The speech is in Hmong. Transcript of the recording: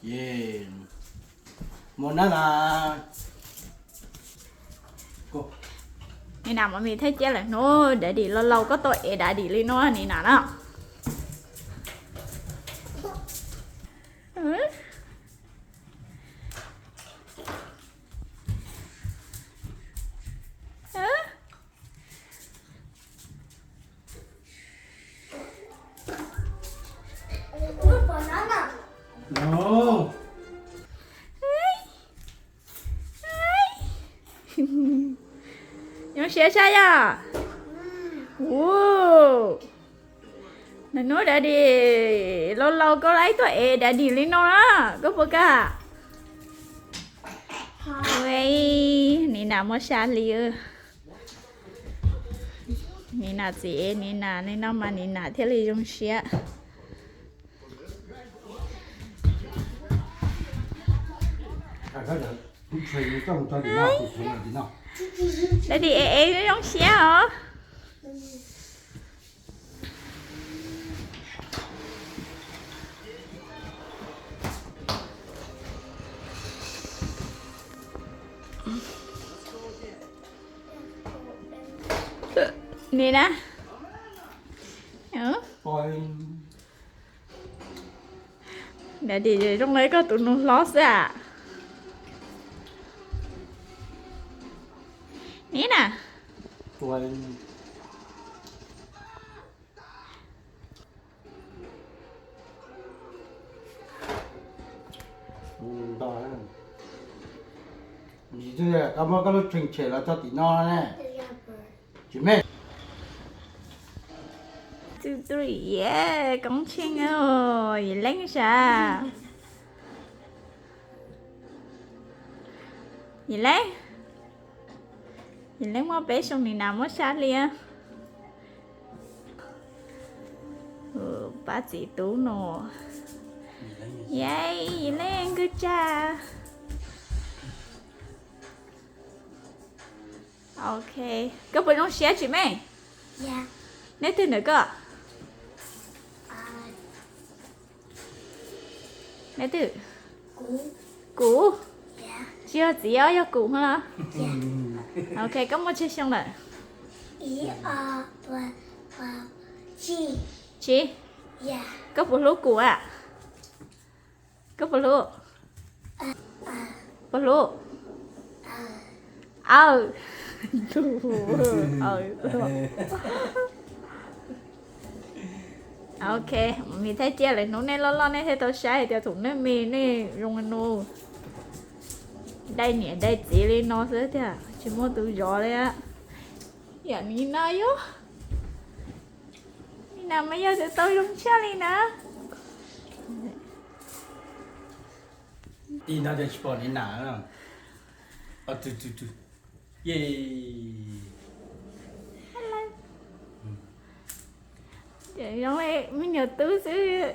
Ces mus na las. Nim no Mami Thaib Ciab lawv hnub Daddy laus laus koj tuaj ev Daddy li no Nim no na. Zoo siab sab yog? Ua, hnub Daddy laus laus koj laib tuaj ev Daddy li no na, koj puas kam? Ua, Nim no muaj sab li. Nim no txiv ev Nim no li no mas Nim no thiaj li zoo siab. Daddy ev ev zoo siab os. Nim na. Daddy zoo li koj tus nus hlob xwb as. Nim na. Koj muab koj lub tshee tshem los tso tim no ne. Tsis me. Txwj txwj Yim Leej, Koob Tsheej, Yim Leej sav. Yim Leej, Yim Leej muaj peb xyoo Nim no muaj sab li. Pab txiv tub no. Yim Leej, Yim Leej, good job. Ok, koj puas zoo siab tsis me? Neb twg ntawm koj? Neb twg? Kuv. Tsis yog txiv os, yog kuv los? Ok, koj muaj tsawg xyoo lawm? Tsis. Koj puas hlub kuv a? Koj puas hlub? Puas hlub? Aw. Ok, Mami Thaib Ciab lawv hnub nej loj loj nej thiaj tau saib hais tias thaum nej me nej zoo li no, dai niam dai txiv li no xwb tiag, tsis muaj tus zov li. Yam Nim no yog, Nim no mas yog tus tau zoo tshaj li na. Ib hnub no ces tsis pom Nim no. Zoo li me nyuam tub xwb.